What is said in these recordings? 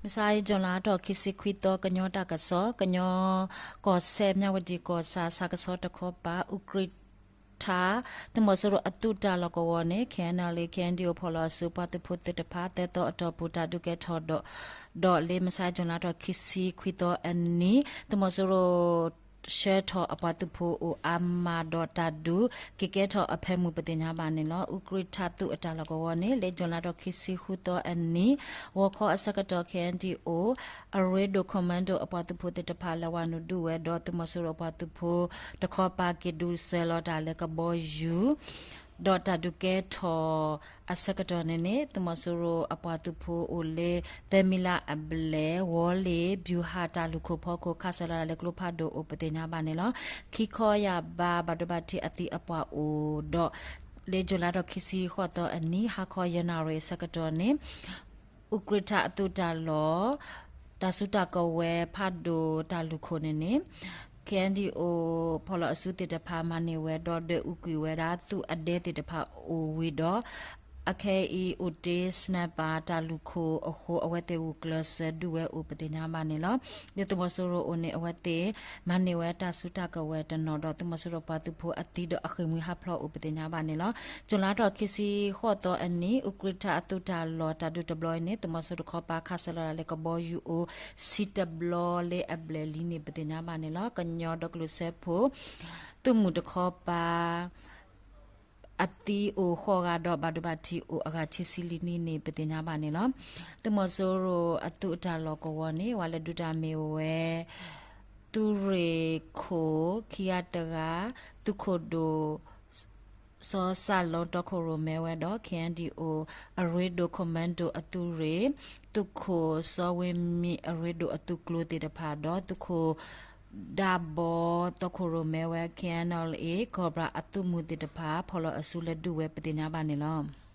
မုၢ်ဆါအံၤ June လါထီၣ်ခံဆံခွံသီ ကညီတၢ်ကစီၣ်, ကညီကီၢ်စဲၣ် မၠၣ်ဝတံၣ်ကီၢ်ဆၣ် ဆၣ်ကဆီတခီပၤ အူကြံၣ်ထၣ် သုးမီၤစိရိၤအသုးတၢ်လီၢ်ကဝီၤန့ၣ် ခ့ၣ်အဲၣ်ယူၣ်အ့ၣ် KNLA KNDO ဖီၣ်လီၤအစုပှၤသုးဖိသ့ၣ်တဖၣ် သၢသီအတီၢ်ပူၤ တၢ်ဒုးကဲထီၣ်ဒီး ဒီးလၢမုၢ်ဆါ June လါထီၣ်ခံဆံခွံသီအနံၤ သုးမီၤစိရိၤ ဆှၢထီၣ်အပှၤသုးဖိအိၣ်အါမးဒီးတၢ်ဒုးက့ၤကဲထီၣ်အဖၢမုၢ် ပသ့ၣ်ညါဘၣ်န့ၣ်လီၤ. အူကြံၣ်ထၣ်သုးအတၢ်လီၢ်ကဝီၤန့ၣ် လၢ June လါထီၣ်ခံဆံဃုသီအနံၤ ဂီၤခီအဆၢကတီၢ် KNDO အရ့ဒိၣ် commando အပှၤသုးဖိသ့ၣ်တဖၣ် လဲၤဝဲနုာ်ဒုးဝဲဒီး သုးမီၤစိရိၤအပှၤသုးဖိတခီပၤ က့ၤဒုးစၢၤလီၤတၢ်လၢကဘီယူၤ ဒီးတၢ်ဒုးကဲထီၣ်အဆၢကတီၢ်န့ၣ်န့ၣ် သုးမီၤစိရိၤအပှၤသုးဖိအိၣ်လၢ သၢမံၤလါအဘျဲၣ် ဝီၤလ့ၣ် ဗျူဟာ တၢ်လုၢ်ခိၣ်ဖီခိၣ် ခးစၢၤလီၤတၢ်လၢကျိဖးဒိၣ်အိၣ် ပသ့ၣ်ညါဘၣ်န့ၣ်လီၤ. ခံခီယၢ်ဘး ဘၣ်ဒိဘၣ်ထံးအသံအပှၢ်အိၣ်ဒီး လၢ June လါထီၣ်ခံဆံဃိးသီအနံၤ ဟါခီယဲၢ်နၣ်ရံၣ်အဆၢကတီၢ်န့ၣ် အူကြံၣ်ထၣ်အသုးတၢ်လီၢ် တၢ်စုတၢ်ကဝဲၤဖးဒိၣ်တၢ်လုၢ်ခိၣ်န့ၣ်န့ၣ် KNDO ဖီၣ်လီၤအစုသ့ၣ်တဖၣ် မၤန့ၢ်ဝဲဒီး ဒွဲၣ်အူကွံာ်ဝဲဒၣ်သုးအဒဲသ့ၣ်တဖၣ်အိၣ်ဝံၤဒီး အခဲအံၤအိၣ်တ့ sniper တၢ်လုၢ်ခိၣ်အဃိ အဝဲသ့ၣ်ဂုာ်ကျဲးစၢးဒုးဝဲအိၣ် ပသ့ၣ်ညါဘၣ်န့ၣ်လီၤ. လၢသုးမီၤစိရိၤအိၣ်န့ၣ် အဝဲသ့ၣ်မၤန့ၢ်ဝဲတၢ်စုတၢ်ကဝဲၤတနီၤဒီး သုးမီၤစိရိၤပှၤသုးဖိအသံဒီးအဃ့ၢ်မှံဟးဖျိးအိၣ် ပသ့ၣ်ညါဘၣ်န့ၣ်လီၤ. ကၠူၤလါထီၣ်ခံဆံဃိးသီအနံၤ အူကြံၣ်ထၣ်အသုးတၢ်လီၢ်တၢ်ဒုးတဘျီအံၤန့ၣ် သုးမီၤစိရိၤတခီပၤခးစၢၤလီၤတၢ်လၢကဘီယူၤအိၣ် ဆံတဘျီလၢအဘျဲၣ်လံန့ၣ် ပသ့ၣ်ညါဘၣ်န့ၣ်လီၤ. ကညီဒီကလုာ်စၢဖှိၣ် သုးမုၢ်တခီပၤ အသံအိၣ်ဃိးဂၤဒီး ဘၣ်ဒိဘၣ်ထံးအိၣ်အဂၤခံဆံလံန့ၣ် ပသ့ၣ်ညါဘၣ်န့ၣ်လီၤ. သုးမီၤစိရိၤအသုးအတၢ်လီၢ်ကဝီၤန့ၣ် ဝဲလၢဒုးတၢ်မ့ၢ်ဝဲ သုးရ့ၣ်ခိၣ် ခံဂၤတဂၤ, သုးခိၣ်ဒိၣ် စီၤစၣ်လိ တီခိၣ်ရိၣ်မဲဝဲဒီး KNDO အရ့ဒိၣ် commando အသုးရ့ၣ်, သုးခိၣ်စီၤဝ့မံၤ အရ့ဒိၣ်အသုးကျိၤသ့ၣ်တဖၣ်ဒီး သုးခိၣ် ဒၣ်ဘီ တီခိၣ်ရိၣ်မဲဝဲ KNLA Cobra အသုးမုၢ်သ့ၣ်တဖၣ် ဖီၣ်လီၤအစုလၢဒုးဝဲ ပသ့ၣ်ညါဘၣ်န့ၣ်လီၤ.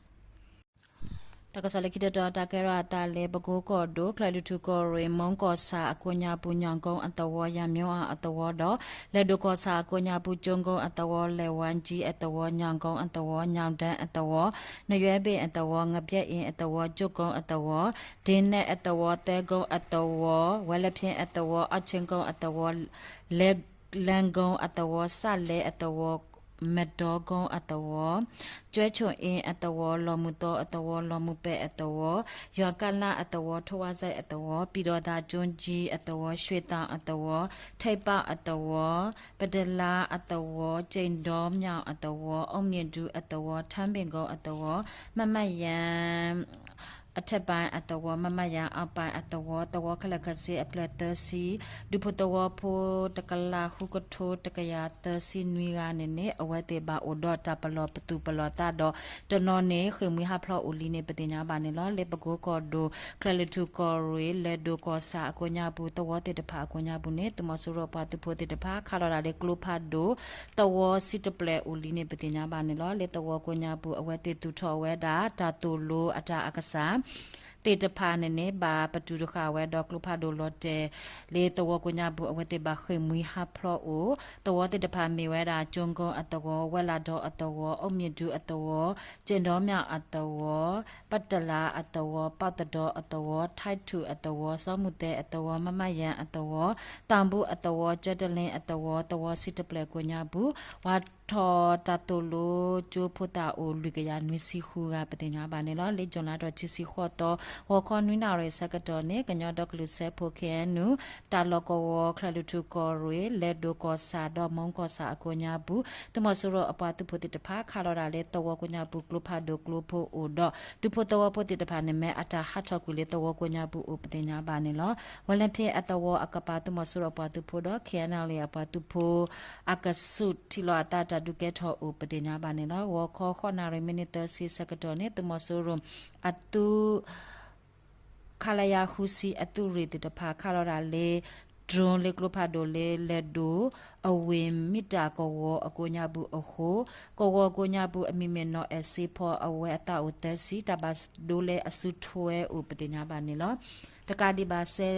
တၢ်ကစီၣ်လၢခံတတီၤ တၢ်ကဲထီၣ်အသးလၢ ပကိကီၢ်ဒိၣ် ချဲးလွံၢ်ထူၣ်ကီၢ်ရ့ၣ် မူကီၢ်ဆၣ်အကိးညါပူၤ ညောင်ကုန်းအသဝီ ယန်မျိုးအောင်အသဝီဒီး လၢၢ်ဒိၣ်ကီၢ်ဆၣ်အကိးညါပူၤ ကၠိကုန်းအသဝီ, လဲၣ်ဝါကၠံအသဝီ, ညောင်ကုန်းအသဝီ, ညောင်တန်းအသဝီ, နရွဲၣ်ဘ့ၣ်အသဝီ, ငပြဲၣ်အ့အသဝီ, ကၠိုကုန်းအသဝီ, ဒ့နဲၣ်အသဝီ, သဲကုန်းအသဝီ, ဝဲလဖျ့အသဝီ, အီၣ်ဆ့ကုန်းအသဝီ, လဲ လၢကုန်းအသဝီ, စလဲအသဝီ, မတီကုန်းအသဝီ, ကၠွဲဆိၣ်အ့အသဝီ, လီၢ်မုၢ်သီအသဝီ, လီၢ်မုၢ်ပဲၣ်အသဝီ, ယွၤကၣ်လၣ်အသဝီ, ထိၣ်ဝါစဲၣ်အသဝီ, ပံၤဒီးသးကၠိကၠံအသဝီ, ရွှ့ၣ်သၣ်အသဝီ, ထိပ်ပေါက်အသဝီ, ပတလါအသဝီ, ကျိန်ဒီမြောင်အသဝီ, အုန်းမြင့်ဒူအသဝီ, ထမ်းပင်ကုန်းအသဝီ, မမယန် အထက်ပိုင်းအသဝီ, မမယန်အောက်ပိုင်းအသဝီ, သဝီခဲလၢာ်ခဲဆ့အဖျၢၣ်သၢဆံ, ဒူဖိသဝီဖိတကလးဃုကထိတကယၤသၢဆံနွံဂၤန့ၣ်န့ၣ် အဝဲသ့ၣ်ဘၣ်အိၣ်ဒီးတၢ်ပလီၢ်ပသူၣ်ပလီၢ်သးဒီး တနီၤန့ၣ် ဃ့ၢ်မှံဟးဖျိးအိၣ်လံန့ၣ် ပသ့ၣ်ညါဘၣ်န့ၣ်လီၤ. လၢပကိကီၢ်ဒိၣ် ချဲးလွံၢ်ထူၣ်ကီၢ်ရ့ၣ် လၢၢ်ဒိၣ်ကီၢ်ဆၣ်အကိးညါပူၤ သဝီသ့ၣ်တဖၣ်အကိးညါပူၤန့ၣ် သုးမီၤစိရိၤပှၤသုးဖိသ့ၣ်တဖၣ် ခးလီၤတၢ်လၢကျိဖးဒိၣ် သဝီဆံတဖျၢၣ်အိၣ်လံန့ၣ် ပသ့ၣ်ညါဘၣ်န့ၣ်လီၤ. လၢသဝီကိးညါပူၤ အဝဲသ့ၣ်သူၣ်ထီၣ်ဝဲဒၣ် တၢ်သိၣ်လိအတၢ်အကစၢ် သ့ၣ်တဖၣ်န့ၣ်န့ၣ် ဘၣ်ပတုာ်တဃာ်ဝဲဒီးကျိဖးဒိၣ်လီၤတဲာ် လၢသဝီကိးညါပူၤ အဝဲသ့ၣ်ဘၣ်ဃ့ၢ်မှံဟးဖျိးအိၣ် သဝီသ့ၣ်တဖၣ်မ့ၢ်ဝဲဒၣ် ကၠိကုန်းအသဝီ, ဝဲလးဒီအသဝီ, အုန်းမြင့်ဒူအသဝီ, ကျိန်ဒီမြောင်အသဝီ, ပတလါအသဝီ, ပေါက်သဒီအသဝီ, ထိုက်ထူအသဝီ, စီၤမူၣ်သဲအသဝီ, မမယန်အသဝီ, တောင်ပူအသဝီ, ကၠွဲတလ့အသဝီ, သဝီဆံတဖျၢၣ်ကိးညါပူၤ ဝးထီၣ်တၢ်သိၣ်လိကၠိဖိသၣ်အိၣ် လွံၢ်ကယၤနွံဆံဃုဂၤ ပသ့ၣ်ညါဘၣ်န့ၣ်လီၤ. လၢ June လါထီၣ်ခံဆံဃိးသီ ဂီၤခီနွံနၣ်ရံၣ်ဆၢကတီၢ်န့ၣ် ကညီဒီကလုာ်စၢဖှိၣ် KNU တၢ်လီၢ်ကဝီၤ ချဲးလွံၢ်ထူၣ်ကီၢ်ရ့ၣ် လၢၢ်ဒိၣ်ကီၢ်ဆၣ်ဒီး မူကီၢ်ဆၣ်အကိးညါပူၤ သုးမီၤစိရိၤအပှၤသုးဖိသ့ၣ်တဖၣ် ခးလီၤတၢ်လၢသဝီကိးညါပူၤ ကျိဖးဒိၣ်ကျိဖိအိၣ်ဒီး ဒူဖိသဝီဖိသ့ၣ်တဖၣ်န့ၣ် မ့ၢ်အတၢ်ဟးထီၣ်ကွံာ်လၢသဝီကိးညါပူၤအိၣ် ပသ့ၣ်ညါဘၣ်န့ၣ်လီၤ. ဝဲလၢဖဲအသဝီအကပၤ သုးမီၤစိရိၤအပှၤသုးဖိဒီး KNLA အပှၤသုးဖိ အကဆူးထံၣ်လိာ်အသး တၢ်ဒုးကဲထီၣ်အိၣ် ပသ့ၣ်ညါဘၣ်န့ၣ်လီၤ. ဂီၤခီ ဃိးနၣ်ရံၣ် မံးနံးသၢဆံဆၢကတီၢ်န့ၣ် သုးမီၤစိရိၤအသုး ခလရ ဃုဆံ အသုးရ့ၣ်သ့ၣ်တဖၣ် ခးလီၤတၢ်လၢ drone လၢကျိဖးဒိၣ်လၢ လဲၢ်ဒိၣ် အဝ့ၢ်မံတၢ်ကဝီၤအကိးညါပူၤအဃိ ကဝီၤကိးညါပူၤ အမံၤမ့ၢ်နီၢ်အဲၣ်စ့ဖီ အဝဲအသးအိၣ်သၢဆံ တၢ်ဘၣ်ဒိလၢအစုထွဲအိၣ် ပသ့ၣ်ညါဘၣ်န့ၣ်လီၤ. တကးဒံးဘၣ် စဲ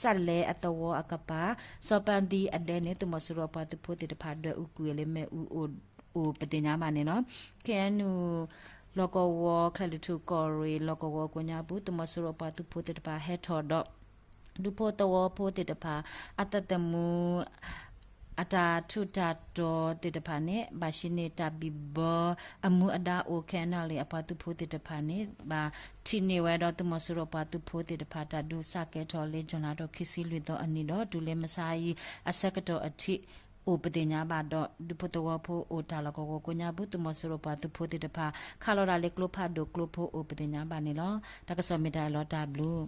စးလဲအသဝီအကပၤ စီၤပၣ်သံအဒဲန့ၣ် သုးမီၤစိရိၤအပှၤသုးဖိသ့ၣ်တဖၣ် ဒွဲၣ်အူကွံာ်လၢမ့ၣ်အူအိၣ် ပသ့ၣ်ညါဘၣ်န့ၣ်လီၤ. KNU လီၢ်ကဝီၤ ချဲၣ်လွံၢ်ထူၣ်ကီၢ်ရ့ၣ် လီၢ်ကဝီၤကိးညါပူၤ သုးမီၤစိရိၤပှၤသုးဖိသ့ၣ်တဖၣ်ဟဲထီၣ်ဒီး ဒူဖိသဝီဖိသ့ၣ်တဖၣ် အသးသမူ အတၢ်ထူးတၢ်တီၤသ့ၣ်တဖၣ်န့ၣ် ဘၣ်ဟံးန့ၢ်တၢ်ဘံၣ်ဘၢအမူအဒါအိၣ်ခဲအံၤန့ၣ်လံ အပှၤသုးဖိသ့ၣ်တဖၣ်န့ၣ် ဘၣ်ထံၣ်န့ၢ်ဝဲဒီး သုးမီၤစိရိၤပှၤသုးဖိသ့ၣ်တဖၣ် တၢ်ဒုးစးကဲထီၣ်လၢ ကၠူၤလါထီၣ်ခံဆံလွံၢ်သီအနံၤဒီး တုၤလၢမဆါအံၤအဆၢကတီၢ်အထံး အိၣ်ပသ့ၣ်ညါဘၣ်ဒီး ဒူဖိသဝီဖိအိၣ်တၢ်လီၢ်ကဝီၤကိးညါပူၤ သုးမီၤစိရိၤပှၤသုးဖိသ့ၣ်တဖၣ် ခးလီၤတၢ်လၢကျိဖးဒိၣ်ကျိဖိအိၣ်ပသ့ၣ်ညါဘၣ်န့ၣ်လီၤ. တၢ်ကစီၣ်မ့ၢ်တၢ်အံၤလီၤ တၢ်ဘျုး